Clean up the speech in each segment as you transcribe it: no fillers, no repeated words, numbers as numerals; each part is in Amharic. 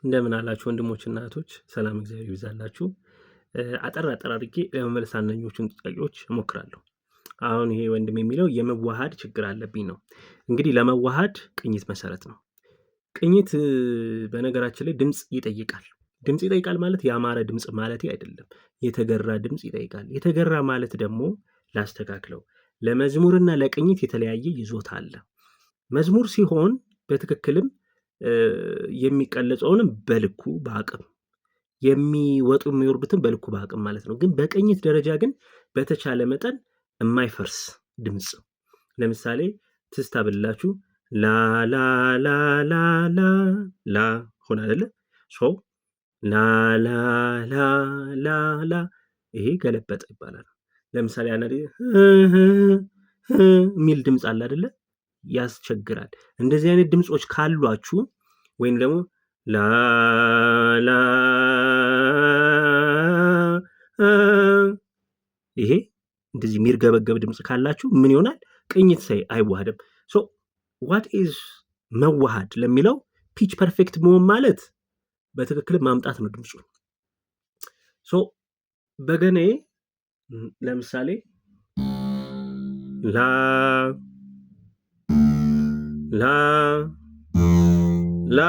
እንደምን አላችሁ ወንድሞችና እህቶች፣ ሰላም እግዚአብሔር ይብዛላችሁ። አጠር አጠር አድርጌ ለመመለስ አንደኞቹን ጥያቄዎች እሞክራለሁ። አሁን ይሄ ወንድም የሚለው የመዋሃድ ችግር አለብኝ ነው። እንግዲህ ለመዋሃድ ቅኝት መሰረት ነው። ቅኝት በነገራችን ላይ ድምፅ ይጠይቃል። ድምፅ ይጠይቃል ማለት ያማረ ድምፅ ማለት አይደለም። የተገራ ድምፅ ይጠይቃል። የተገራ ማለት ደግሞ ላስተካክለው፣ ለመዝሙርና ለቅኝት የተለያየ ይዞታ አለ። መዝሙር ሲሆን በትክክልም የሚቀለጸውንም በልኩ በአቅም የሚወጡ የሚወርዱትን በልኩ በአቅም ማለት ነው። ግን በቅኝት ደረጃ ግን በተቻለ መጠን የማይፈርስ ድምፅ፣ ለምሳሌ ትዝታ ብላችሁ ላ ላ ላ ላ ላ ላ ሆነ አይደለ? So ላ ላ ላ ላ ላ ይሄ ገለበጠ ይባላል። ለምሳሌ አንዳንዴ የሚል ድምፅ አለ አይደለ? ያስቸግራል። እንደዚህ አይነት ድምፆች ካሏችሁ ወይም ደግሞ ላ ላ ይሄ እንደዚህ የሚርገበገብ ድምፅ ካላችሁ ምን ይሆናል? ቅኝት ሳይ አይዋሃድም። So what is መዋሃድ ለሚለው pitch perfect መሆን ማለት በትክክል ማምጣት ነው ድምፁ። So በገናዬ ለምሳሌ ላ ላ ላ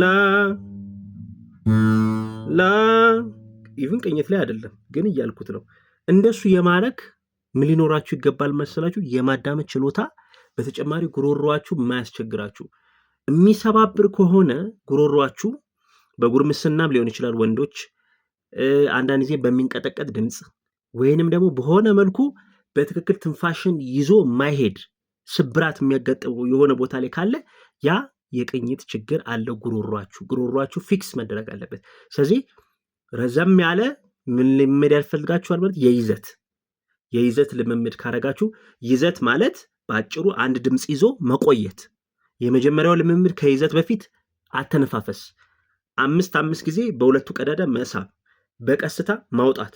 ላ ላ even ቅኝት ላይ አይደለም ግን እያልኩት ነው። እንደሱ የማረግ ምን ሊኖራችሁ ይገባል መሰላችሁ? የማዳመጥ ችሎታ፣ በተጨማሪ ጉሮሯችሁ የማያስቸግራችሁ የሚሰባብር ከሆነ ጉሮሯችሁ በጉርምስናም ሊሆን ይችላል። ወንዶች አንዳንድ ጊዜ በሚንቀጠቀጥ ድምፅ ወይንም ደግሞ በሆነ መልኩ በትክክል ትንፋሽን ይዞ የማይሄድ ስብራት የሚያጋጥመው የሆነ ቦታ ላይ ካለ ያ የቅኝት ችግር አለው። ጉሮሯችሁ fix መደረግ አለበት። ስለዚህ ረዘም ያለ ምን ልምምድ ያስፈልጋችኋል ማለት የይዘት ልምምድ ካረጋችሁ፣ ይዘት ማለት በአጭሩ አንድ ድምፅ ይዞ መቆየት። የመጀመሪያው ልምምድ ከይዘት በፊት አተነፋፈስ፣ አምስት አምስት ጊዜ በሁለቱ ቀዳዳ መሳብ፣ በቀስታ ማውጣት።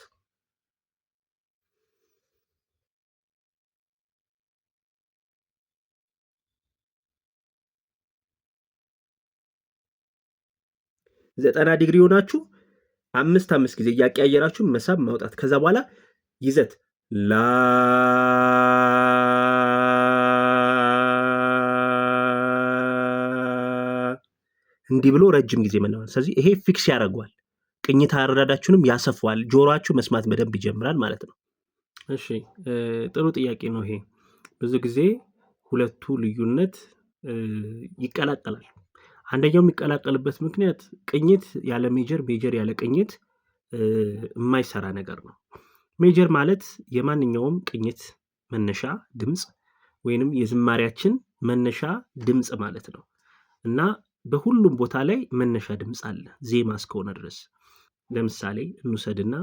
90 ዲግሪ ሆናችሁ አምስት አምስት ጊዜ እያቀያየራችሁ መሳብ ማውጣት። ከዛ በኋላ ይዘት ላ እንዲህ ብሎ ረጅም ጊዜ መለማመድ። ስለዚህ ይሄ fix ያደርገዋል፣ ቅኝት አረዳዳችሁንም ያሰፋዋል፣ ጆሮአችሁ መስማት በደንብ ይጀምራል ማለት ነው። እሺ ጥሩ ጥያቄ ነው ይሄ። ብዙ ጊዜ ሁለቱ ልዩነት ይቀላቀላል። አንደኛው የሚቀላቀልበት ምክንያት ቅኝት ያለ major፣ major ያለ ቅኝት የማይሰራ ነገር ነው። Major ማለት የማንኛውም ቅኝት መነሻ ድምፅ ወይንም የዝማሪያችን መነሻ ድምፅ ማለት ነው እና በሁሉም ቦታ ላይ መነሻ ድምፅ አለ ዜማ እስከሆነ ድረስ። ለምሳሌ እንውሰድና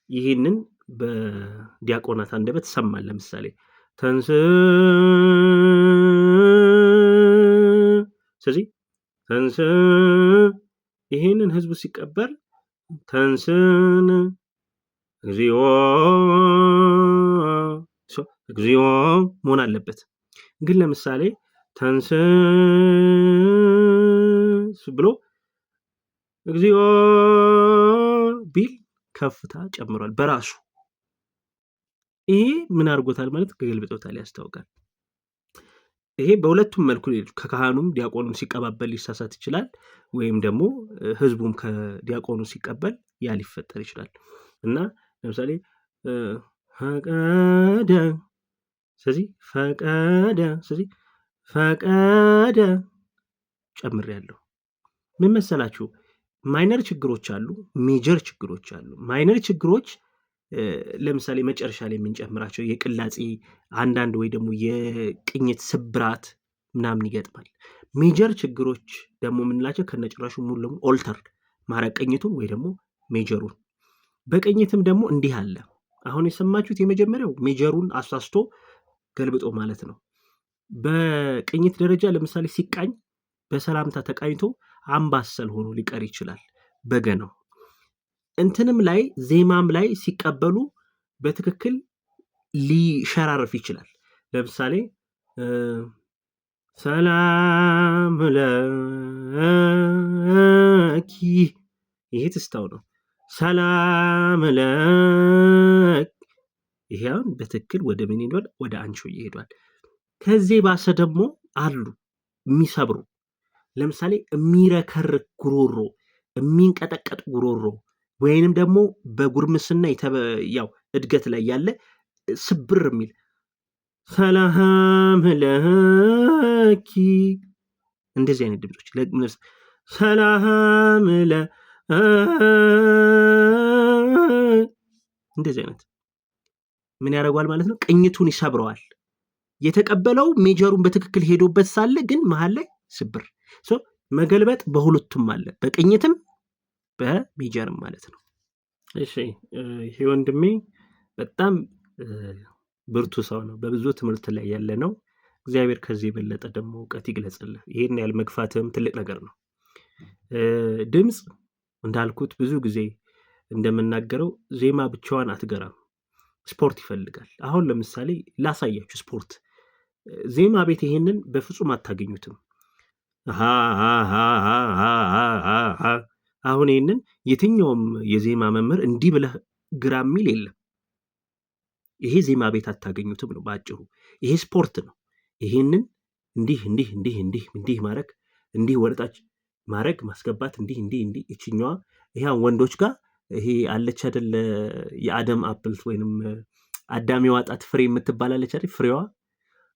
ይህንን በዲያቆናት አንደበት ሰማን። ለምሳሌ ተንስ፣ ስለዚህ ተንስ ይሄንን ህዝቡ ሲቀበል ተንስን እግዚኦ እግዚኦ መሆን አለበት። ግን ለምሳሌ ተንስ ብሎ እግዚኦ ቢል ከፍታ ጨምሯል በራሱ። ይሄ ምን አድርጎታል ማለት ገልብጦታል፣ ያስታውቃል። ይሄ በሁለቱም መልኩ ከካህኑም ዲያቆኑም ሲቀባበል ሊሳሳት ይችላል፣ ወይም ደግሞ ህዝቡም ከዲያቆኑ ሲቀበል ያ ሊፈጠር ይችላል። እና ለምሳሌ ፈቀደ፣ ስለዚህ ፈቀደ፣ ስለዚህ ፈቀደ ጨምሬያለሁ። ምን መሰላችሁ? Minor ችግሮች አሉ፣ major ችግሮች አሉ። Minor ችግሮች ለምሳሌ መጨረሻ ላይ የምንጨምራቸው የቅላጼ አንዳንድ ወይ ደግሞ የቅኝት ስብራት ምናምን ይገጥማል። Major ችግሮች ደግሞ የምንላቸው ከነጭራሹ ሙሉ ለሙሉ alter ማድረግ ቅኝቱን ወይ ደግሞ major ኡን። በቅኝትም ደግሞ እንዲህ አለ። አሁን የሰማችሁት የመጀመሪያው major ኡን አሳስቶ ገልብጦ ማለት ነው። በቅኝት ደረጃ ለምሳሌ ሲቃኝ በሰላምታ ተቃኝቶ አምባሰል ሆኖ ሊቀር ይችላል። በገናው እንትንም ላይ ዜማም ላይ ሲቀበሉ በትክክል ሊሸራርፍ ይችላል። ለምሳሌ ሰላም ለኪ፣ ይሄ ትስታው ነው። ሰላም ለክ፣ ይሄ አሁን በትክክል ወደ ምን ሄዷል? ወደ አንቺ ሄዷል። ከዚህ ባሰ ደግሞ አሉ የሚሰብሩ፣ ለምሳሌ የሚረከርክ ጉሮሮ፣ የሚንቀጠቀጥ ጉሮሮ ወይንም ደግሞ በጉርምስና ያው እድገት ላይ ያለ ስብር የሚል ሰላም ለኪ፣ እንደዚህ አይነት ድምጾች፣ ሰላም ለ እንደዚህ አይነት ምን ያደርገዋል ማለት ነው? ቅኝቱን ይሰብረዋል። የተቀበለው major ኡን በትክክል ሄዶበት ሳለ ግን መሀል ላይ ስብር። መገልበጥ በሁለቱም አለ፣ በቅኝትም በ major ም ማለት ነው። እሺ፣ ይሄ ወንድሜ በጣም ብርቱ ሰው ነው። በብዙ ትምህርት ላይ ያለ ነው። እግዚአብሔር ከዚህ የበለጠ ደግሞ እውቀት ይግለጽልህ። ይሄን ያህል መግፋትም ትልቅ ነገር ነው። ድምፅ እንዳልኩት ብዙ ጊዜ እንደምናገረው ዜማ ብቻዋን አትገራም። ስፖርት ይፈልጋል። አሁን ለምሳሌ ላሳያችሁ ስፖርት ዜማ ቤት ይሄንን በፍጹም አታገኙትም። አሁን ይሄንን የትኛውም የዜማ መምህር እንዲህ ብለህ ግራ የሚል የለም። ይሄ ዜማ ቤት አታገኙትም ነው በአጭሩ። ይሄ ስፖርት ነው። ይሄንን እንዲህ እንዲህ እንዲህ እንዲህ እንዲህ ማድረግ፣ እንዲህ ወደታች ማድረግ፣ ማስገባት፣ እንዲህ እንዲህ እንዲህ፣ እችኛዋ ይሄ ወንዶች ጋር ይሄ አለች አይደለ? የ Adam apple ወይንም አዳም የዋጣት ፍሬ የምትባላለች አይደል? ፍሬዋ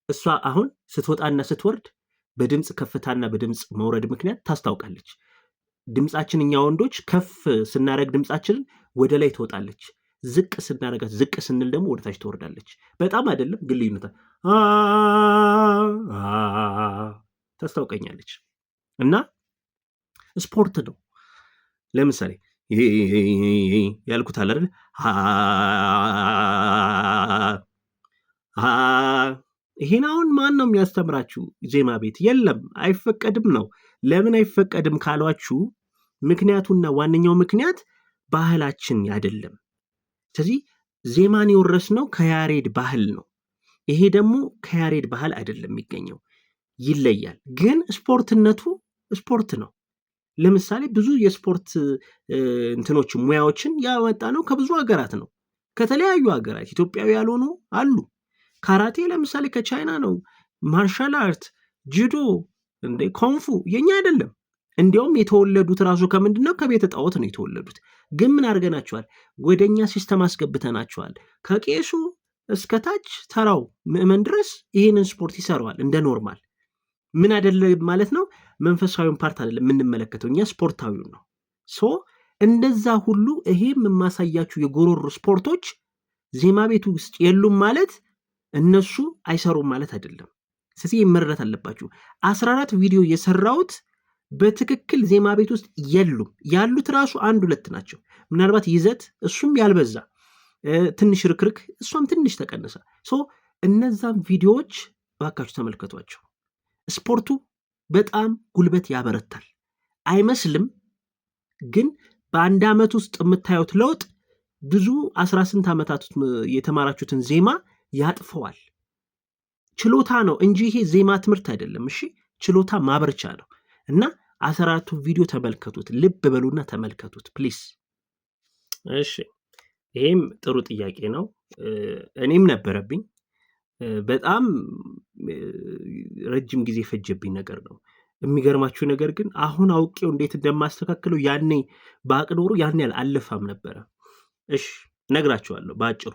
እሷ አሁን ስትወጣና ስትወርድ በድምፅ ከፍታና በድምፅ መውረድ ምክንያት ታስታውቃለች። ድምፃችን እኛ ወንዶች ከፍ ስናደርግ ድምፃችንን ወደ ላይ ትወጣለች። ዝቅ ስናደርጋት፣ ዝቅ ስንል ደግሞ ወደ ታች ትወርዳለች። በጣም አይደለም ግን ልዩነታ ታስታውቀኛለች። እና ስፖርት ነው። ለምሳሌ ያልኩት አለ አይደል? ይሄን አሁን ማን ነው የሚያስተምራችሁ? ዜማ ቤት የለም፣ አይፈቀድም ነው። ለምን አይፈቀድም ካሏችሁ ምክንያቱና ዋነኛው ምክንያት ባህላችን አይደለም። ስለዚህ ዜማን የወረስነው ከያሬድ ባህል ነው። ይሄ ደግሞ ከያሬድ ባህል አይደለም የሚገኘው፣ ይለያል። ግን ስፖርትነቱ ስፖርት ነው። ለምሳሌ ብዙ የስፖርት እንትኖች ሙያዎችን ያመጣ ነው ከብዙ ሀገራት ነው። ከተለያዩ ሀገራት ኢትዮጵያዊ ያልሆኑ አሉ። ካራቴ ለምሳሌ ከቻይና ነው። Martial art፣ ጁዶ፣ እንደ ኮንፉ የኛ አይደለም። እንዲያውም የተወለዱት ራሱ ከምንድን ነው? ከቤተ ጣዖት ነው የተወለዱት። ግን ምን አድርገናቸዋል? ወደኛ system አስገብተናቸዋል። ከቄሱ እስከ ታች ተራው ምዕመን ድረስ ይህንን ስፖርት ይሰራዋል እንደ normal። ምን አይደለም ማለት ነው? መንፈሳዊውን part አይደለም የምንመለከተው እኛ፣ ስፖርታዊውን ነው። So እንደዛ ሁሉ ይሄም የማሳያችሁ የጎሮሮ ስፖርቶች ዜማ ቤቱ ውስጥ የሉም ማለት እነሱ አይሰሩም ማለት አይደለም። ስለዚህ መረዳት አለባችሁ። 14 ቪዲዮ የሰራሁት በትክክል ዜማ ቤት ውስጥ የሉም። ያሉት ራሱ አንድ ሁለት ናቸው። ምናልባት ይዘት እሱም ያልበዛ ትንሽ ርክርክ፣ እሷም ትንሽ ተቀንሳ። So እነዛም ቪዲዮዎች እባካችሁ ተመልከቷቸው። ስፖርቱ በጣም ጉልበት ያበረታል። አይመስልም፣ ግን በአንድ ዓመት ውስጥ የምታዩት ለውጥ ብዙ አስራ ስንት ዓመታት የተማራችሁትን ዜማ ያጥፈዋል። ችሎታ ነው እንጂ ይሄ ዜማ ትምህርት አይደለም። እሺ፣ ችሎታ ማበርቻ ነው። እና 14ቱ ቪዲዮ ተመልከቱት፣ ልብ በሉና ተመልከቱት please። እሺ፣ ይሄም ጥሩ ጥያቄ ነው። እኔም ነበረብኝ፣ በጣም ረጅም ጊዜ ፈጀብኝ ነገር ነው። የሚገርማችሁ ነገር ግን አሁን አውቄው እንዴት እንደማስተካክለው ያኔ ባቅ ኖሮ ያን ያህል አልለፋም ነበረ። እሺ፣ እነግራችኋለሁ በአጭሩ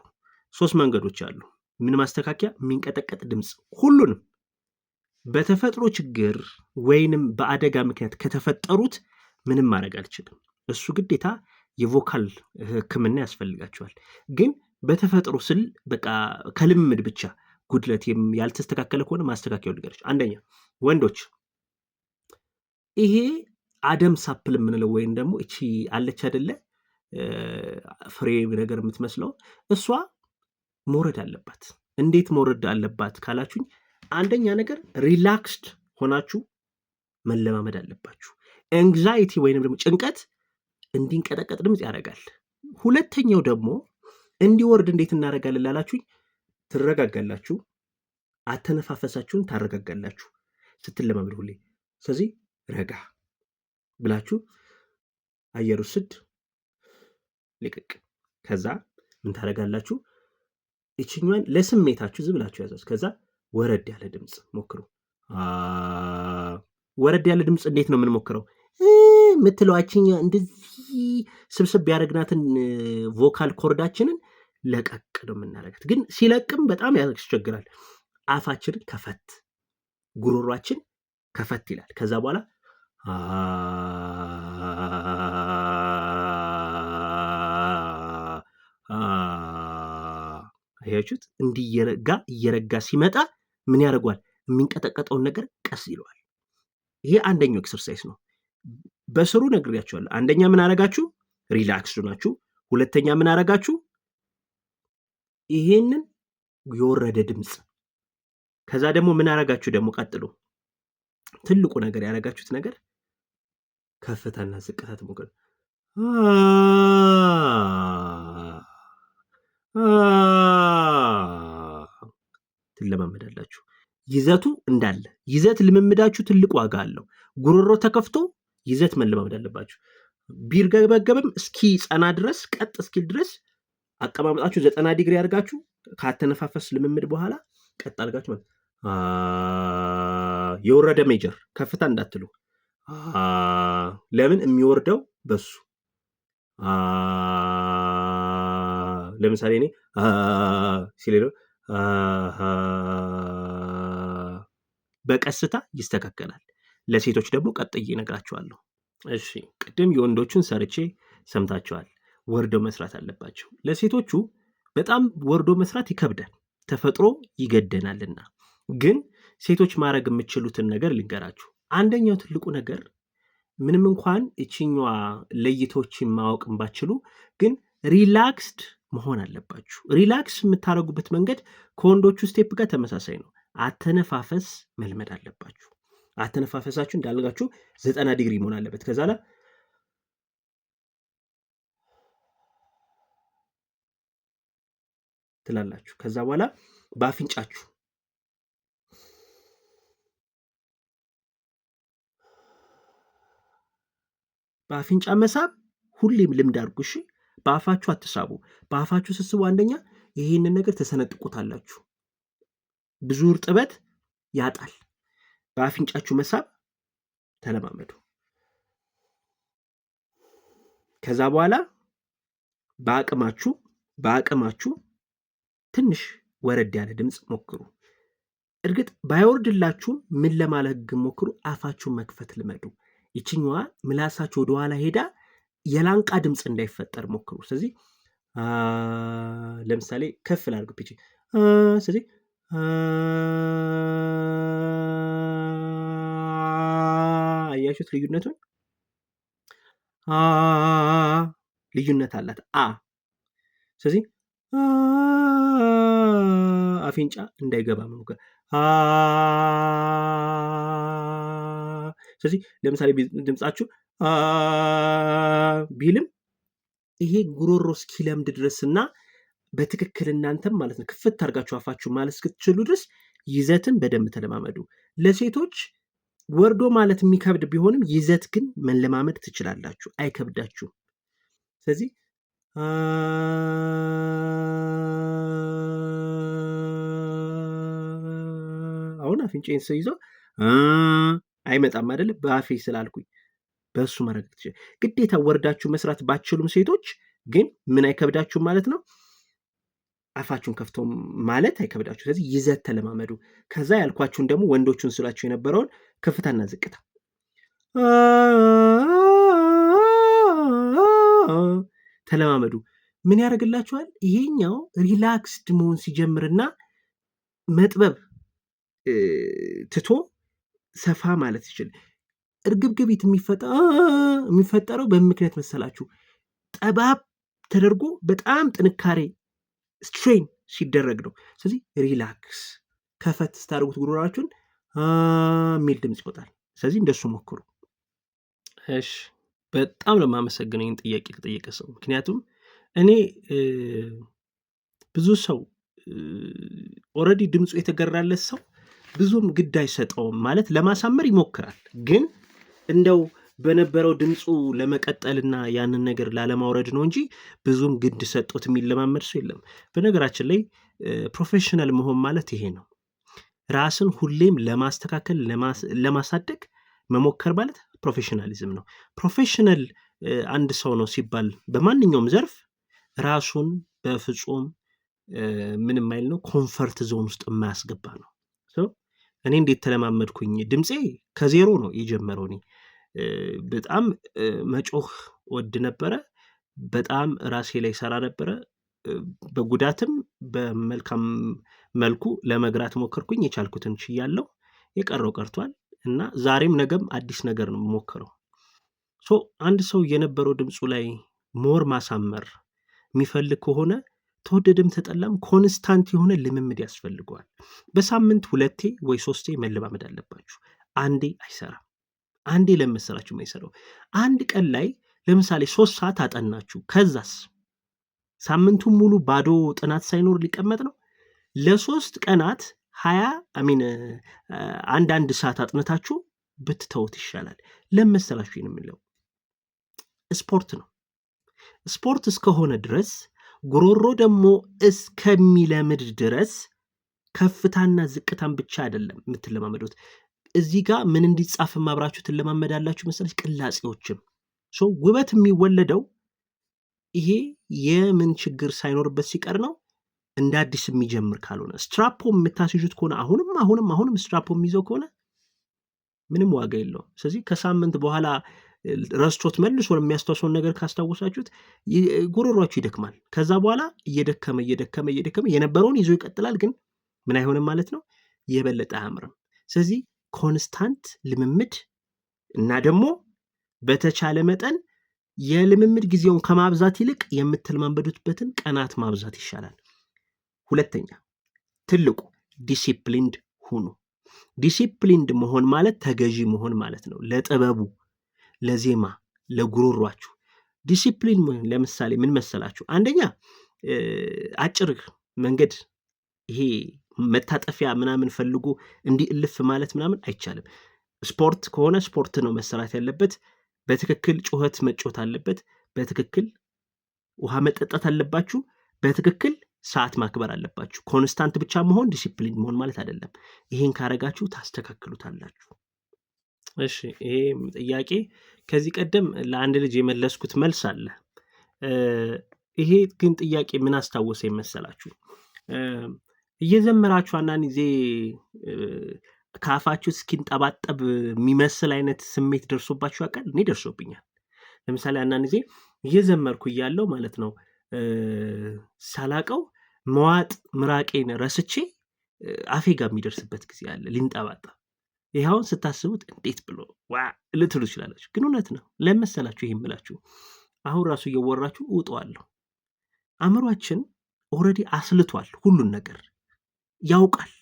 ሶስት መንገዶች አሉ። ምን ማስተካከያ? የሚንቀጠቀጥ ድምፅ ሁሉንም በተፈጥሮ ችግር ወይንም በአደጋ ምክንያት ከተፈጠሩት ምንም ማድረግ አልችልም። እሱ ግዴታ የ vocal ሕክምና ያስፈልጋቸዋል። ግን በተፈጥሮ ስል በቃ ከልምድ ብቻ ጉድለት ያልተስተካከለ ከሆነ ማስተካከያው ልንገራችሁ። አንደኛ ወንዶች ይሄ Adam's apple የምንለው ወይም ደግሞ እቺ አለች አይደለ ፍሬ ነገር የምትመስለው፣ እሷ መውረድ አለባት። እንዴት መውረድ አለባት ካላችሁኝ፣ አንደኛ ነገር relaxed ሆናችሁ መለማመድ አለባችሁ። Anxiety ወይንም ደግሞ ጭንቀት እንዲንቀጠቀጥ ድምፅ ያደርጋል። ሁለተኛው ደግሞ እንዲወርድ እንዴት እናደርጋለን ላላችሁኝ፣ ትረጋጋላችሁ፣ አተነፋፈሳችሁን ታረጋጋላችሁ ስትለማመዱ ሁሌ። ስለዚህ ረጋ ብላችሁ አየሩ ስድ ልቅቅ። ከዛ ምን ታደርጋላችሁ? ይችኛዋን ለስሜታችሁ ዝም ብላችሁ ያዛችሁ። ከዛ ወረድ ያለ ድምፅ ሞክሩ። ወረድ ያለ ድምፅ እንዴት ነው የምንሞክረው? የምትለው አችኛ እንደዚህ ስብስብ ያደረግናትን vocal cord ኣችንን ለቀቅ ነው የምናደርጋት። ግን ሲለቅም በጣም ያስቸግራል። አፋችንን ከፈት፣ ጉሮሯችን ከፈት ይላል። ከዛ በኋላ አያችሁት? እንዲህ እየረጋ እየረጋ ሲመጣ ምን ያደርገዋል? የሚንቀጠቀጠውን ነገር ቀስ ይለዋል። ይሄ አንደኛው exercise ነው። በስሩ ነግሬያችኋለሁ። አንደኛ ምን አረጋችሁ? Relax ናችሁ። ሁለተኛ ምን አረጋችሁ? ይሄንን የወረደ ድምፅ። ከዛ ደግሞ ምን አረጋችሁ? ደግሞ ቀጥሎ ትልቁ ነገር ያረጋችሁት ነገር ከፍታና ዝቅታ ትሞክሩ። ትለማመዳላችሁ። ይዘቱ እንዳለ ይዘት ልምምዳችሁ ትልቅ ዋጋ አለው። ጉሮሮ ተከፍቶ ይዘት መለማመድ አለባችሁ። ቢርገበገብም እስኪ ጸና ድረስ ቀጥ እስኪል ድረስ አቀማመጣችሁ 90 ዲግሪ አድርጋችሁ ካተነፋፈስ ልምምድ በኋላ ቀጥ አድርጋችሁ ማለት የወረደ major ከፍታ እንዳትሉ። ለምን የሚወርደው በሱ ለምሳሌ እኔ ሲል በቀስታ ይስተካከላል። ለሴቶች ደግሞ ቀጥዬ እነግራችኋለሁ። እሺ ቅድም የወንዶቹን ሰርቼ ሰምታችኋል። ወርዶ መስራት አለባቸው። ለሴቶቹ በጣም ወርዶ መስራት ይከብዳል፣ ተፈጥሮ ይገደናልና። ግን ሴቶች ማድረግ የምትችሉትን ነገር ልንገራችሁ። አንደኛው ትልቁ ነገር ምንም እንኳን እችኛዋ ለይቶችን ማወቅ ባችሉ ግን relaxed መሆን አለባችሁ። Relax የምታደርጉበት መንገድ ከወንዶቹ step ጋር ተመሳሳይ ነው። አተነፋፈስ መልመድ አለባችሁ። አተነፋፈሳችሁ እንዳልጋችሁ 90 ዲግሪ መሆን አለበት። ከዛ ላይ ትላላችሁ። ከዛ በኋላ በአፍንጫችሁ በአፍንጫ መሳብ ሁሌም ልምድ አድርጉ። እሺ፣ በአፋችሁ አትሳቡ። በአፋችሁ ስትስቡ አንደኛ ይህንን ነገር ተሰነጥቁታላችሁ፣ ብዙ እርጥበት ያጣል። በአፍንጫችሁ መሳብ ተለማመዱ። ከዛ በኋላ በአቅማችሁ ትንሽ ወረድ ያለ ድምፅ ሞክሩ። እርግጥ ባይወርድላችሁም ምን ለማለት ግን ሞክሩ። አፋችሁን መክፈት ልመዱ። ይችኛዋ ምላሳችሁ ወደኋላ ሄዳ የላንቃ ድምፅ እንዳይፈጠር ሞክሩ። ስለዚህ ለምሳሌ ከፍ ላድርግ pitch። ስለዚህ አያችሁት ልዩነቱን? ልዩነት አላት አ። ስለዚህ አፍንጫ እንዳይገባ መሞከር። ስለዚህ ለምሳሌ ድምፃችሁ ቢልም ይሄ ጉሮሮ እስኪለምድ ድረስና በትክክል እናንተም ማለት ነው ክፍት አድርጋችሁ አፋችሁ ማለት እስክትችሉ ድረስ ይዘትን በደንብ ተለማመዱ። ለሴቶች ወርዶ ማለት የሚከብድ ቢሆንም ይዘት ግን መለማመድ ትችላላችሁ፣ አይከብዳችሁም። ስለዚህ አሁን አፍንጫዬን ስይዘው አይመጣም አይደለ? በአፌ ስላልኩኝ በእሱ ማድረግ ትችላል። ግዴታ ወርዳችሁ መስራት ባትችሉም ሴቶች ግን ምን አይከብዳችሁም ማለት ነው። አፋችሁን ከፍቶ ማለት አይከብዳችሁ። ስለዚህ ይዘት ተለማመዱ። ከዛ ያልኳችሁን ደግሞ ወንዶቹን ስላችሁ የነበረውን ከፍታና ዝቅታ ተለማመዱ። ምን ያደርግላችኋል? ይሄኛው relaxed መሆን ሲጀምርና መጥበብ ትቶ ሰፋ ማለት ይችል። እርግብግቢት የሚፈጠረው በምን ምክንያት መሰላችሁ? ጠባብ ተደርጎ በጣም ጥንካሬ strain ሲደረግ ነው። ስለዚህ relax ከፈት ስታደርጉት ጉሮሯችሁን የሚል ድምፅ ይወጣል። ስለዚህ እንደሱ ሞክሩ። እሺ፣ በጣም ነው የማመሰግነው ይህን ጥያቄ ለጠየቀ ሰው። ምክንያቱም እኔ ብዙ ሰው already ድምፁ የተገራለት ሰው ብዙም ግድ አይሰጠውም፣ ማለት ለማሳመር ይሞክራል። ግን እንደው በነበረው ድምፁ ለመቀጠልና ያንን ነገር ላለማውረድ ነው እንጂ ብዙም ግድ ሰጥቶት የሚለማመድ ሰው የለም። በነገራችን ላይ professional መሆን ማለት ይሄ ነው። ራስን ሁሌም ለማስተካከል ለማሳደግ መሞከር ማለት professionalism ነው። Professional አንድ ሰው ነው ሲባል በማንኛውም ዘርፍ ራሱን በፍጹም ምንም አይል ነው፣ comfort zone ውስጥ የማያስገባ ነው። እኔ እንዴት ተለማመድኩኝ? ድምፄ ከዜሮ ነው የጀመረው። እኔ በጣም መጮህ ወድ ነበረ። በጣም ራሴ ላይ ሰራ ነበረ። በጉዳትም በመልካም መልኩ ለመግራት ሞከርኩኝ። የቻልኩትን ችያለሁ። የቀረው ቀርቷል እና ዛሬም ነገም አዲስ ነገር ነው የምሞክረው። So አንድ ሰው የነበረው ድምፁ ላይ more ማሳመር የሚፈልግ ከሆነ ተወደደም ተጠላም constant የሆነ ልምምድ ያስፈልገዋል። በሳምንት 2 ወይ 3 መለማመድ አለባችሁ። አንዴ አይሰራም። አንዴ ለመሰራችሁ የማይሰራው አንድ ቀን ላይ ለምሳሌ 3 ሰዓት አጠናችሁ፣ ከዛስ ሳምንቱን ሙሉ ባዶ ጥናት ሳይኖር ሊቀመጥ ነው። ለ3 ቀናት 20 አሚን አንድ ሰዓት አጥንታችሁ ብትተውት ይሻላል። ለመሰላችሁ የምለው ስፖርት ነው። ስፖርት እስከሆነ ድረስ ጉሮሮ ደግሞ እስከሚለምድ ድረስ ከፍታና ዝቅታን ብቻ አይደለም የምትለማመዱት። እዚህ ጋር ምን እንዲጻፍ አብራችሁ ትለማመዳላችሁ መሰለች፣ ቅላጼዎችም። So ውበት የሚወለደው ይሄ የምን ችግር ሳይኖርበት ሲቀር ነው፣ እንደ አዲስ የሚጀምር ካልሆነ። ስትራፖ የምታስይዙት ከሆነ አሁንም አሁንም አሁንም ስትራፖ የሚይዘው ከሆነ ምንም ዋጋ የለውም። ስለዚህ ከሳምንት በኋላ ረስቶት መልሶ የሚያስታውሰውን ነገር ካስታወሳችሁት ጉሮሯችሁ ይደክማል። ከዛ በኋላ እየደከመ እየደከመ እየደከመ የነበረውን ይዞ ይቀጥላል፣ ግን ምን አይሆንም ማለት ነው፣ የበለጠ አያምርም። ስለዚህ constant ልምምድ እና ደግሞ በተቻለ መጠን የልምምድ ጊዜውን ከማብዛት ይልቅ የምትለማመዱበትን ቀናት ማብዛት ይሻላል። ሁለተኛ ትልቁ disciplined ሁኑ። Disciplined መሆን ማለት ተገዢ መሆን ማለት ነው። ለጥበቡ፣ ለዜማ፣ ለጉሮሯችሁ ዲሲፕሊን። ለምሳሌ ምን መሰላችሁ? አንደኛ አጭር መንገድ ይሄ መታጠፊያ ምናምን ፈልጎ እንዲህ እልፍ ማለት ምናምን አይቻልም። ስፖርት ከሆነ ስፖርት ነው መሰራት ያለበት። በትክክል ጩኸት መጮት አለበት። በትክክል ውሃ መጠጣት አለባችሁ። በትክክል ሰዓት ማክበር አለባችሁ። Constant ብቻ መሆን ዲሲፕሊን መሆን ማለት አይደለም። ይሄን ካረጋችሁ ታስተካክሉታላችሁ። እሺ፣ ይሄ ጥያቄ ከዚህ ቀደም ለአንድ ልጅ የመለስኩት መልስ አለ። ይሄ ግን ጥያቄ ምን አስታወሰኝ መሰላችሁ? እየዘመራችሁ አንዳንድ ጊዜ ከአፋችሁ እስኪንጠባጠብ የሚመስል አይነት ስሜት ደርሶባችሁ ያውቃል? እኔ ደርሶብኛል። ለምሳሌ አንዳንድ ጊዜ እየዘመርኩ እያለሁ ማለት ነው ሳላቀው መዋጥ ምራቄን ረስቼ አፌ ጋር የሚደርስበት ጊዜ አለ፣ ሊንጠባጠብ። ይህ አሁን ስታስቡት እንዴት ብሎ ዋ ልትሉ ትችላላችሁ፣ ግን እውነት ነው። ለመሰላችሁ ይሄ የምላችሁ አሁን ራሱ እየወራችሁ እውጠዋለሁ። አእምሯችን already አስልቷል፣ ሁሉን ነገር ያውቃል።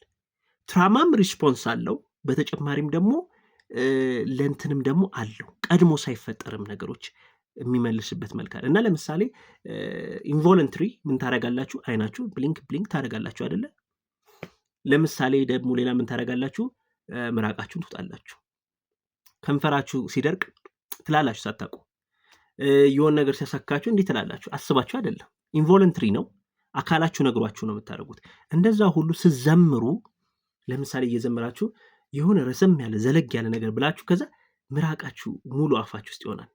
Trauma ም response አለው። በተጨማሪም ደግሞ ለእንትንም ደግሞ አለው፣ ቀድሞ ሳይፈጠርም ነገሮች የሚመልስበት መልክ አለ። እና ለምሳሌ involuntary ምን ታደርጋላችሁ? አይናችሁ blink blink ታደርጋላችሁ አይደለ? ለምሳሌ ደግሞ ሌላ ምን ታደርጋላችሁ? ምራቃችሁን ትውጣላችሁ። ከንፈራችሁ ሲደርቅ ትላላችሁ ሳታውቁ። የሆነ ነገር ሲያሳካችሁ እንዲህ ትላላችሁ፣ አስባችሁ አይደለም። Involuntary ነው፣ አካላችሁ ነግሯችሁ ነው የምታደርጉት። እንደዛ ሁሉ ስትዘምሩ ለምሳሌ እየዘመራችሁ የሆነ ረዘም ያለ ዘለግ ያለ ነገር ብላችሁ ከዛ ምራቃችሁ ሙሉ አፋችሁ ውስጥ ይሆናል።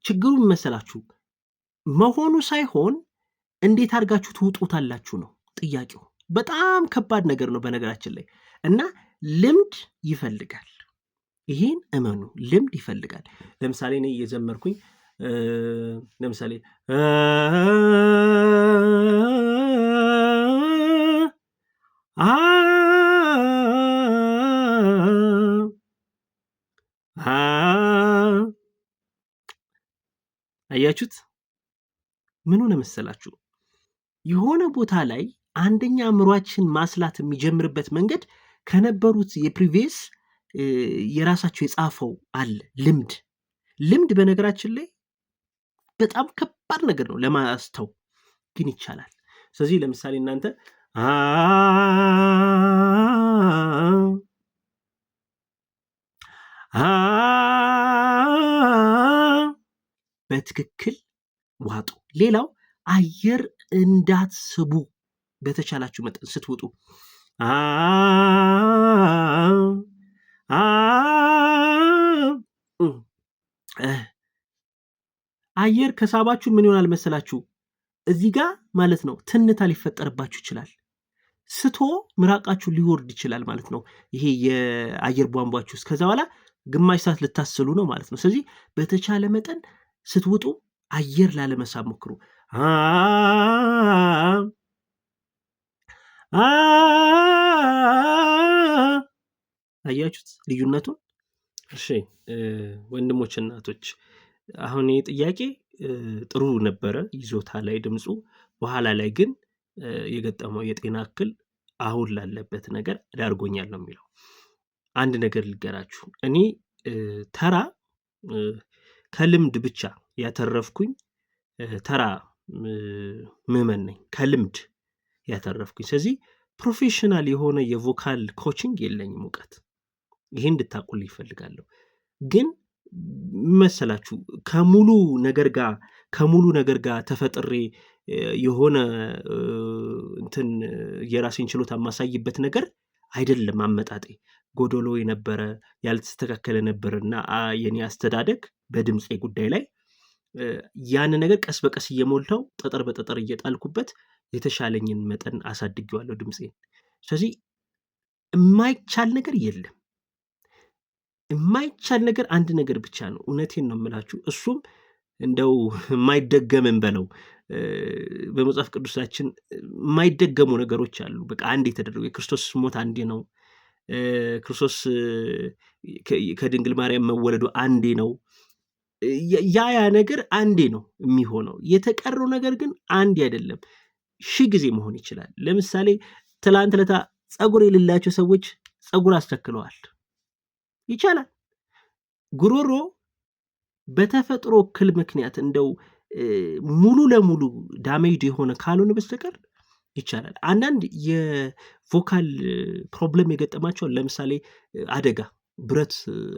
ችግሩ መሰላችሁ መሆኑ ሳይሆን እንዴት አድርጋችሁ ትውጡታላችሁ ነው ጥያቄው። በጣም ከባድ ነገር ነው በነገራችን ላይ እና ልምድ ይፈልጋል። ይሄን እመኑ፣ ልምድ ይፈልጋል። ለምሳሌ እኔ እየዘመርኩኝ ለምሳሌ አያችሁት? ምን ሆነ መሰላችሁ? የሆነ ቦታ ላይ አንደኛ አእምሯችን ማስላት የሚጀምርበት መንገድ ከነበሩት የ previous የራሳቸው የጻፈው አለ ልምድ። ልምድ በነገራችን ላይ በጣም ከባድ ነገር ነው ለማስተው፣ ግን ይቻላል። ስለዚህ ለምሳሌ እናንተ አ በትክክል ዋጡ። ሌላው አየር እንዳትስቡ በተቻላችሁ መጠን ስትውጡ አ አ እ አየር ከሳባችሁ ምን ይሆናል መሰላችሁ? እዚህ ጋር ማለት ነው ትንታ ሊፈጠርባችሁ ይችላል። ስቶ ምራቃችሁ ሊወርድ ይችላል ማለት ነው። ይሄ የአየር ቧንቧችሁ ውስጥ ከዛ በኋላ ግማሽ ሰዓት ልታስሉ ነው ማለት ነው። ስለዚህ በተቻለ መጠን ስትውጡ አየር ላለመሳብ ሞክሩ። አ አ አያችሁት ልዩነቱን? እሺ ወንድሞች እናቶች፣ አሁን ይህ ጥያቄ ጥሩ ነበረ ይዞታ ላይ ድምፁ፣ በኋላ ላይ ግን የገጠመው የጤና እክል አሁን ላለበት ነገር ዳርጎኛል ነው የሚለው። አንድ ነገር ልገራችሁ። እኔ ተራ ከልምድ ብቻ ያተረፍኩኝ ተራ ምዕመን ነኝ፣ ከልምድ ያተረፍኩኝ። ስለዚህ professional የሆነ የ vocal coaching የለኝም እውቀት። ይሄ እንድታቁልኝ ይፈልጋለሁ። ግን መሰላችሁ ከሙሉ ነገር ጋር ተፈጥሬ የሆነ እንትን የራሴን ችሎታ የማሳይበት ነገር አይደለም። አመጣጤ ጎዶሎ የነበረ፣ ያልተስተካከለ ነበር እና የኔ አስተዳደግ በድምፄ ጉዳይ ላይ ያን ነገር ቀስ በቀስ እየሞላው፣ ጠጠር በጠጠር እየጣልኩበት የተሻለኝን መጠን አሳድጌዋለሁ ድምፄን። ስለዚህ የማይቻል ነገር የለም። የማይቻል ነገር አንድ ነገር ብቻ ነው። እውነቴን ነው የምላችሁ። እሱም እንደው የማይደገምን በለው፣ በመጽሐፍ ቅዱሳችን የማይደገሙ ነገሮች አሉ። በቃ አንድ የተደረጉ፣ የክርስቶስ ሞት አንዴ ነው። ክርስቶስ ከድንግል ማርያም መወለዱ አንዴ ነው። ያ ያ ነገር አንዴ ነው የሚሆነው። የተቀረው ነገር ግን አንዴ አይደለም፣ ሺህ ጊዜ መሆን ይችላል። ለምሳሌ ትላንት ለታ ፀጉር የሌላቸው ሰዎች ፀጉር አስተክለዋል። ይቻላል። ጉሮሮ በተፈጥሮ እክል ምክንያት እንደው ሙሉ ለሙሉ damage የሆነ ካልሆነ በስተቀር ይቻላል። አንዳንድ የ vocal problem የገጠማቸው፣ ለምሳሌ አደጋ ብረት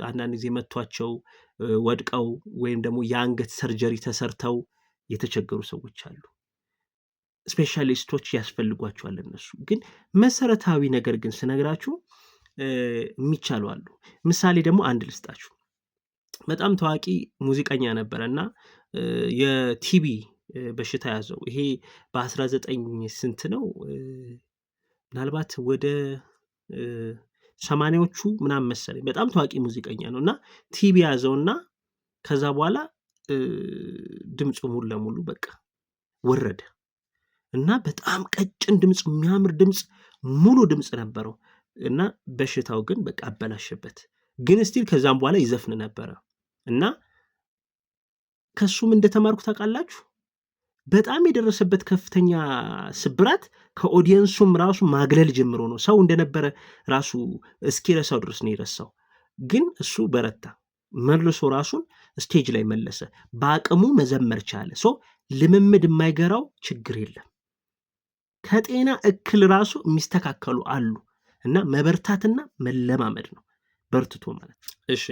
አንዳንድ ጊዜ መቷቸው ወድቀው ወይም ደግሞ የአንገት surgery ተሰርተው የተቸገሩ ሰዎች አሉ። Specialist ኦች ያስፈልጓቸዋል እነሱ። ግን መሰረታዊ ነገር ግን ስነግራችሁ የሚቻሉ አሉ። ምሳሌ ደግሞ አንድ ልስጣችሁ። በጣም ታዋቂ ሙዚቀኛ ነበረ እና የ TB በሽታ ያዘው። ይሄ በ19 ስንት ነው፣ ምናልባት ወደ 80ዎቹ ምናምን መሰለኝ። በጣም ታዋቂ ሙዚቀኛ ነው እና TB ያዘውና ከዛ በኋላ ድምፁ ሙሉ ለሙሉ በቃ ወረደ እና በጣም ቀጭን ድምፅ፣ የሚያምር ድምፅ፣ ሙሉ ድምፅ ነበረው እና በሽታው ግን በቃ አበላሸበት። ግን still ከዛም በኋላ ይዘፍን ነበረ እና ከሱም እንደተማርኩ ታውቃላችሁ፣ በጣም የደረሰበት ከፍተኛ ስብራት ከ audience ኡም ራሱ ማግለል ጀምሮ ነው። ሰው እንደነበረ ራሱ እስኪረሳው ድረስ ነው የረሳው። ግን እሱ በረታ፣ መልሶ ራሱን stage ላይ መለሰ፣ በአቅሙ መዘመር ቻለ። So ልምምድ የማይገራው ችግር የለም። ከጤና እክል ራሱ የሚስተካከሉ አሉ እና መበርታትና መለማመድ ነው። በርትቶ ማለት ነው። እሺ፣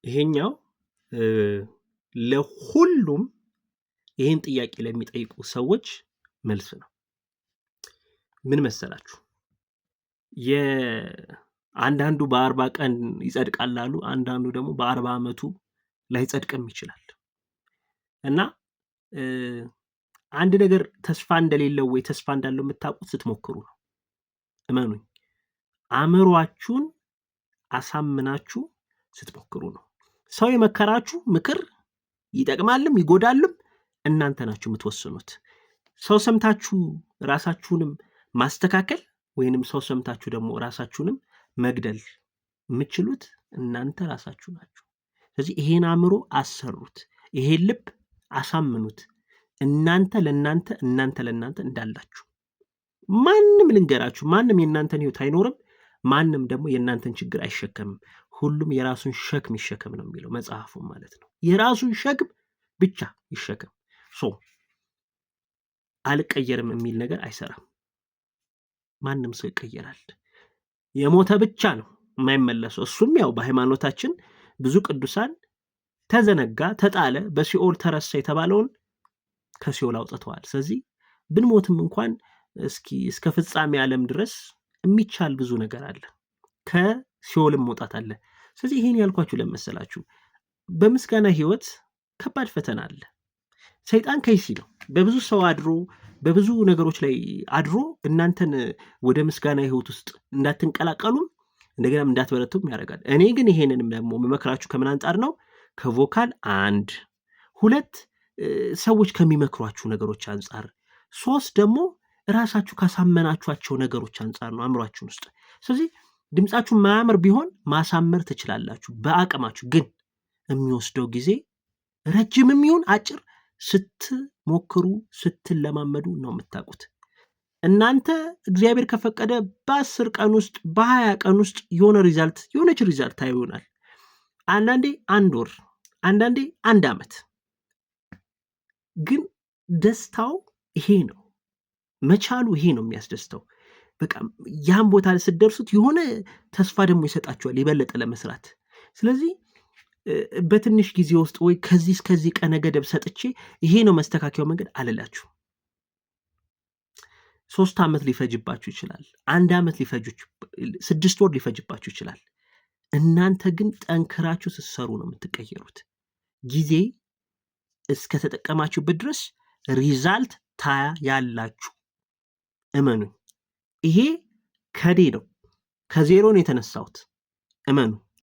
ይሄኛው ለሁሉም ይህን ጥያቄ ለሚጠይቁ ሰዎች መልስ ነው። ምን መሰላችሁ? የአንዳንዱ በ40 ቀን ይጸድቃል አሉ፣ አንዳንዱ ደግሞ በ40 ዓመቱ ላይጸድቅም ይችላል። እና አንድ ነገር ተስፋ እንደሌለው ወይ ተስፋ እንዳለው የምታውቁት ስትሞክሩ ነው። እመኑኝ፣ አእምሯችሁን አሳምናችሁ ስትሞክሩ ነው። ሰው የመከራችሁ ምክር ይጠቅማልም ይጎዳልም እናንተ ናችሁ የምትወስኑት። ሰው ሰምታችሁ ራሳችሁንም ማስተካከል ወይንም ሰው ሰምታችሁ ደግሞ ራሳችሁንም መግደል የምትችሉት እናንተ ራሳችሁ ናችሁ። ስለዚህ ይሄን አእምሮ አሰሩት፣ ይሄን ልብ አሳምኑት። እናንተ ለእናንተ፣ እናንተ ለእናንተ እንዳላችሁ። ማንም፣ ልንገራችሁ፣ ማንም የእናንተን ህይወት አይኖርም። ማንም ደግሞ የእናንተን ችግር አይሸከምም። ሁሉም የራሱን ሸክም ይሸከም ነው የሚለው መጽሐፉ ማለት ነው። የራሱን ሸክም ብቻ ይሸከም። So አልቀየርም የሚል ነገር አይሰራም። ማንም ሰው ይቀየራል። የሞተ ብቻ ነው የማይመለሰው። እሱም ያው በሃይማኖታችን ብዙ ቅዱሳን ተዘነጋ፣ ተጣለ፣ በሲኦል ተረሳ የተባለውን ከሲኦል አውጥተዋል። ስለዚህ ብንሞትም እንኳን እስኪ እስከ ፍጻሜ ዓለም ድረስ የሚቻል ብዙ ነገር አለ። ከሲኦልም መውጣት አለ። ስለዚህ ይሄን ያልኳችሁ ለመሰላችሁ በምስጋና ህይወት ከባድ ፈተና አለ። ሰይጣን ከይሲ ነው። በብዙ ሰው አድሮ፣ በብዙ ነገሮች ላይ አድሮ እናንተን ወደ ምስጋና ህይወት ውስጥ እንዳትንቀላቀሉም እንደገናም እንዳትበረቱም ያደርጋል። እኔ ግን ይሄንንም ደግሞ የምመክራችሁ ከምን አንጻር ነው? ከ vocal አንድ፣ ሁለት ሰዎች ከሚመክሯችሁ ነገሮች አንጻር፣ ሶስት ደግሞ እራሳችሁ ካሳመናችኋቸው ነገሮች አንጻር ነው አእምሯችሁን ውስጥ። ስለዚህ ድምፃችሁ ማያምር ቢሆን ማሳመር ትችላላችሁ በአቅማችሁ። ግን የሚወስደው ጊዜ ረጅምም ይሁን አጭር ስትሞክሩ ስትለማመዱ ነው የምታውቁት። እናንተ እግዚአብሔር ከፈቀደ በ10 ቀን ውስጥ፣ በ20 ቀን ውስጥ የሆነ result፣ የሆነች result ታዩ ይሆናል። አንዳንዴ አንድ ወር፣ አንዳንዴ አንድ ዓመት። ግን ደስታው ይሄ ነው። መቻሉ ይሄ ነው የሚያስደስተው። በቃ ያን ቦታ ላይ ስትደርሱት የሆነ ተስፋ ደግሞ ይሰጣችኋል የበለጠ ለመስራት። ስለዚህ በትንሽ ጊዜ ውስጥ ወይ ከዚህ እስከዚህ ቀነ ገደብ ሰጥቼ ይሄ ነው መስተካከያው መንገድ አልላችሁ። 3 ዓመት ሊፈጅባችሁ ይችላል። 1 ዓመት ሊፈጅ፣ 6 ወር ሊፈጅባችሁ ይችላል። እናንተ ግን ጠንክራችሁ ስትሰሩ ነው የምትቀየሩት። ጊዜ እስከተጠቀማችሁበት ድረስ result ታያላችሁ። እመኑኝ። ይሄ ከዴ ነው፣ ከዜሮ ነው የተነሳሁት። እመኑ።